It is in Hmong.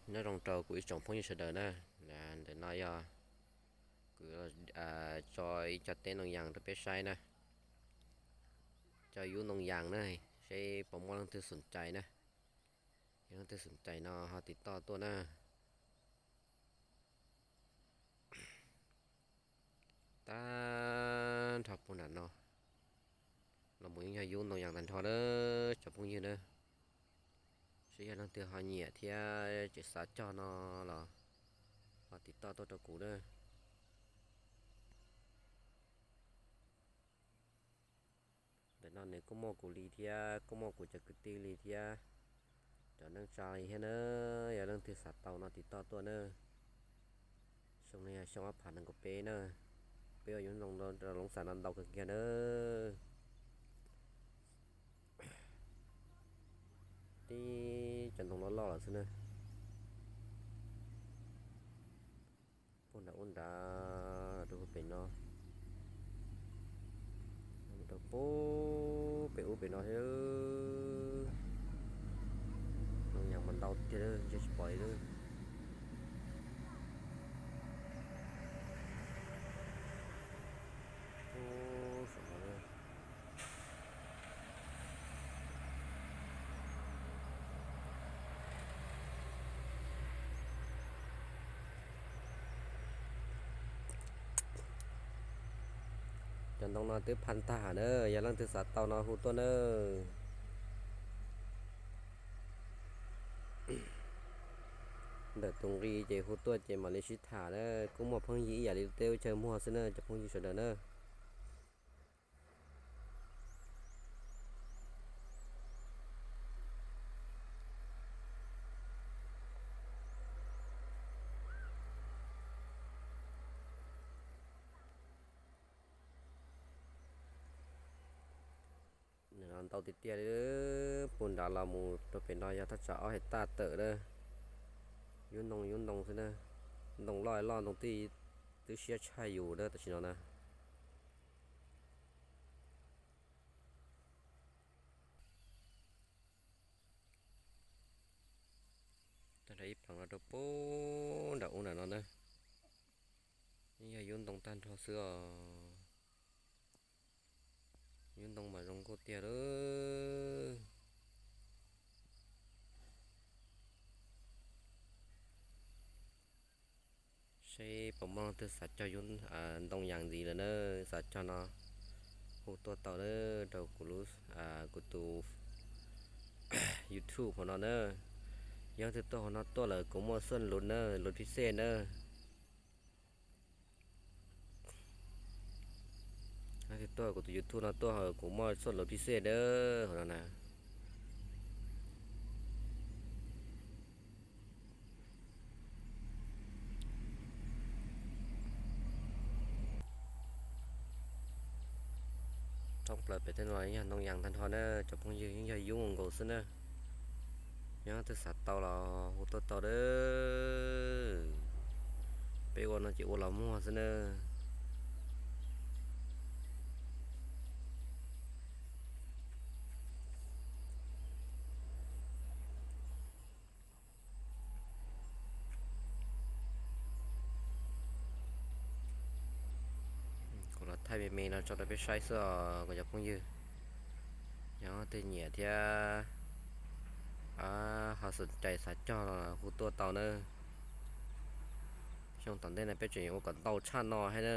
Nyob zoo rau kuv ib tsoom phooj ywg sawv daws na, ntawm no yog kuv tso ib co teb ntoo yas rau peb saib na, cov yub ntoo yas na, seb puas muaj leej twg xom cai na, yog leej twg xom cai no ho tiv toj tuaj na. Tag nrho puag nram no los mus yeej yog yub ntoo yas tag nrho na, cov phooj ywg na. Seb yog leej twg ho nyiam thiab tseem xav cog no los ho tiv toj tuaj rau kuv na. Ntawm no nws kuj muaj kuv li thiab kuj muaj kuv cov kwv tij li thiab, cov neej tsa li thiab na. Yog leej twg xav tau no tiv toj tuaj na. Xyoo no yog xyoo ob phav nees nkaum peb na, peb ua yub ntoo rau Loov Xas no ntau kawg kiag na. Tib cov ntoo loj loj lawm xwb na. Puag nram ub nrad rau pem no, rau puag pem ub pem no thiab. Ntoo yas mas ntau tiag, ntshe tsis pom li lawm. Cov ntoo no twb phaj tag na, yog leej twg xav tau no hu tuaj nawb. Ntawm tus nqi ces hu tuaj ces mam li sib tham na, kuj muaj pheej yig ib yam li teb lub chaw muag xwb na cov phooj ywg sawv daws na. Ntau tiag tiag li, puag nrad los mus rau pem no yog thaj tsam ob hais taj tawm na. Yub ntoo yub ntoo xwb na, ntoo loj loj ntoo tij twb siab tshaj yus na tam sim no na. Tag nrho ib pleev no rau puag nram ub nram no na, yeej yog yub ntoo tag nrho xwb os. Yub ntoo mas zoo nkauj tiag lawm. Seb puas muaj leej twg xav cog yub ntoo yas ntxiv lawm na, xav cog no hu tuaj tau na, rau kuv lub, kuv tus YouTube hauv no na. Yog leej twg tuaj hauv no tuaj lawm kuv muaj xuaj lus na, lus phij xej na. Leej twg tuaj kuv tus YouTube no tuaj kuv muaj xuaj lus phij xej na, hauv no na. Thoob plaws pem tej no yog ntoo yas tag nrho na cov phooj ywg, yeej yog yub nkaus xwb na. Yog leej twg xav tau los hu tuaj tau na. Peb ua no ces ua los muag xwb na. Kuv los thaij me me no tso rau peb saib xwb os kuv cov phooj ywg. Yog leej twg nyiam thiab ho xom cai xav cog los hu tuaj tau na. Xyoo tom ntej no peb tseem yuav ua kom ntau tshaj no thiab na.